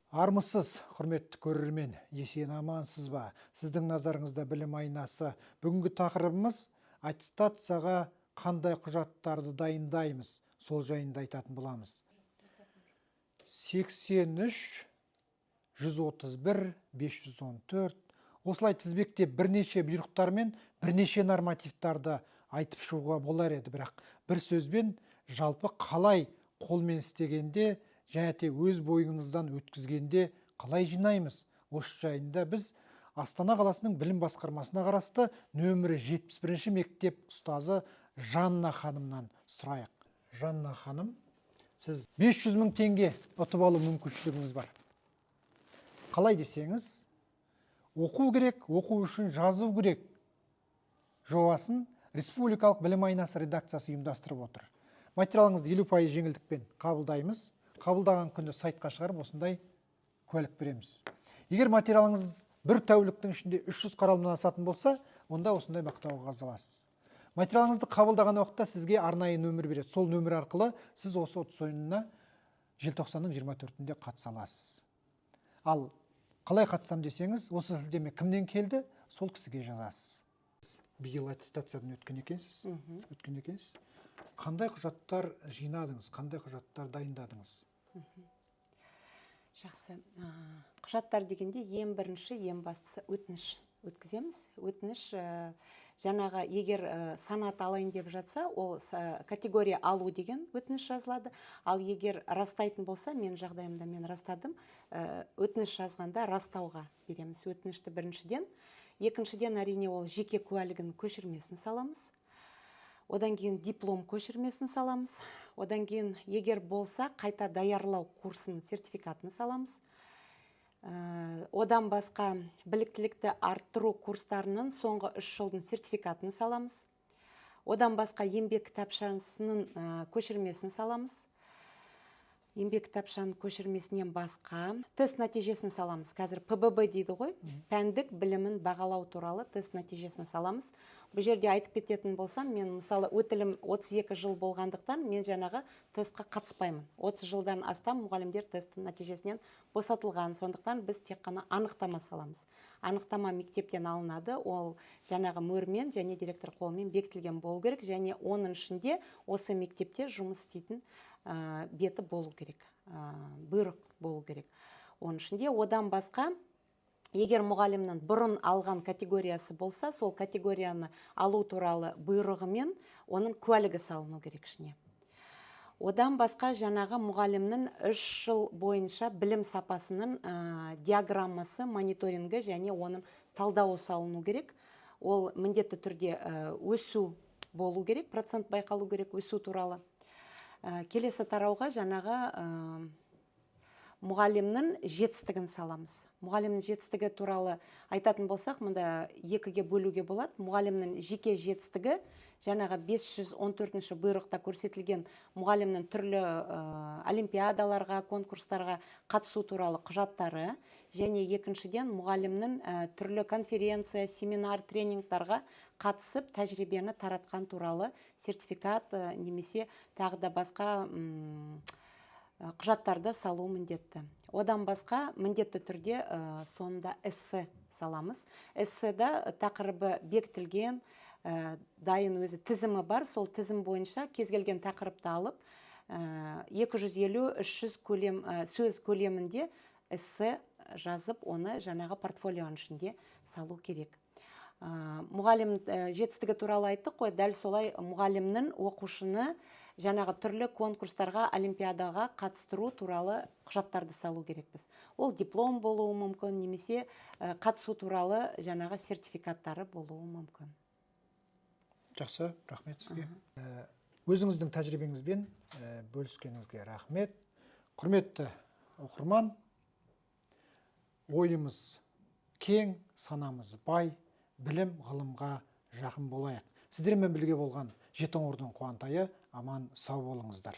Армысыз, құрметті көрермен! Есен амансыз ба? Сіздің назарыңызда «Білім айнасы». Бүгінгі тақырыбымыз: аттестацияға қандай құжаттарды дайындаймыз, сол жайында айтатын боламыз. 83 131 514, осылай тізбектеп бірнеше бұйрықтармен бірнеше нормативтарды айтып шығуға болар еді. Бірақ бір сөзбен, жалпы қалай қолмен істегенде және де өз бойыңыздан өткізгенде қалай жинаймыз, осы жайында біз Астана қаласының білім басқармасына қарасты нөмірі 71 мектеп ұстазы Жанна ханымнан сұрайық. Жанна ханым, сіз 500 мың теңге ұтып алу мүмкіншілігіңіз бар. Қалай десеңіз, «Оқу керек, оқу үшін жазу керек» жобасын республикалық «Білім айнасы» редакциясы ұйымдастырып отыр. Материалыңызды 50% жеңілдікпен қабылдаймыз. Қабылдаған күні сайтқа шығарып, осындай куәлік береміз. Егер материалыңыз бір тәуліктің ішінде 300 қаралымнан асатын болса, онда осындай мақтау қағаз аласыз. Материалыңызды қабылдаған уақытта сізге арнайы нөмір береді. Сол нөмір арқылы сіз осы ұтыс ойынына желтоқсанның 24-інде қатыса аласыз. Ал қалай қатысам десеңіз, осы сілтеме кімнен келді, сол кісіге жазасыз. Биыл аттестациядан өткен екенсіз. Өткен екенсіз. Қандай құжаттар жинадыңыз, қандай құжаттар дайындадыңыз? Жақсы. Құжаттар дегенде, ең бірінші, ең бастысы, өтініш өткіземіз. Өтініш, жаңағы егер санат алайын деп жатса, ол категория алу деген өтініш жазылады. Ал егер растайтын болса, мен жағдайымда мен растадым, өтініш жазғанда растауға береміз өтінішті біріншіден. Екіншіден, әрине, ол жеке куәлігінің көшірмесін саламыз. Одан кейін диплом көшірмесін саламыз. Одан кейін, егер болса, қайта даярлау курсының сертификатын саламыз. Одан басқа біліктілікті арттыру курстарының соңғы 3 жылдың сертификатын саламыз. Одан басқа еңбек кітапшасының көшірмесін саламыз. Еңбек кітапшаның көшірмесінен басқа тест нәтижесін саламыз. Қазір ПББ дейді ғой, пәндік білімін бағалау туралы тест нәтижесін саламыз. Бұл жерде айтып кететін болсам, мен, мысалы, өтілім 32 жыл болғандықтан, мен жаңағы тестқа қатыспаймын. 30 жылдан астам мұғалімдер тесттің нәтижесінен босатылған. Сондықтан біз тек қана анықтама саламыз. Анықтама мектептен алынады. Ол жаңағы мөрмен және директор қолымен бекітілген болу керек және оның ішінде осы мектепте жұмыс істейтін беті болу керек, бұйрық болу керек оның ішінде. Одан басқа, егер мұғалімнің бұрын алған категориясы болса, сол категорияны алу туралы бұйрығымен оның куәлігі салыну керек ішіне. Одан басқа жаңағы мұғалімнің 3 жыл бойынша білім сапасының диаграммасы, мониторингі және оның талдауы салыну керек. Ол міндетті түрде өсу болу керек, процент байқалу керек өсу туралы. Келесі тарауға жаңағы мұғалімнің жетістігін саламыз. Мұғалімнің жетістігі туралы айтатын болсақ, мұнда екіге бөлуге болады. Мұғалімнің жеке жетістігі, жаңағы 514 бұйрықта көрсетілген мұғалімнің түрлі олимпиадаларға, конкурстарға қатысу туралы құжаттары және екіншіден, мұғалімнің түрлі конференция, семинар, тренингтарға қатысып, тәжірибені таратқан туралы сертификат немесе тағы да басқа құжаттарды салу міндетті. Одан басқа міндетті түрде соңында эссе саламыз. Эсседа тақырыбы бекітілген, дайын өзі тізімі бар. Сол тізім бойынша кез келген тақырыпты алып, 250-300 көлем, сөз көлемінде эссе жазып, оны жаңағы портфолионың ішінде салу керек. Мұғалім жетістігі туралы айттық қой. Дәл солай мұғалімнің оқушыны жаңағы түрлі конкурстарға, олимпиадаға қатыстыру туралы құжаттарды салу керекпіз. Ол диплом болуы мүмкін немесе қатысу туралы жаңағы сертификаттары болуы мүмкін. Жақсы, рахмет сізге. Өзіңіздің тәжірибеңізбен бөліскеніңізге рахмет. Құрметті оқырман, ойымыз кең, санамыз бай, білім ғылымға жақын болайық. Сіздермен бірге болған Жетіқоңырдың Қуантайы. Аман сау болыңыздар.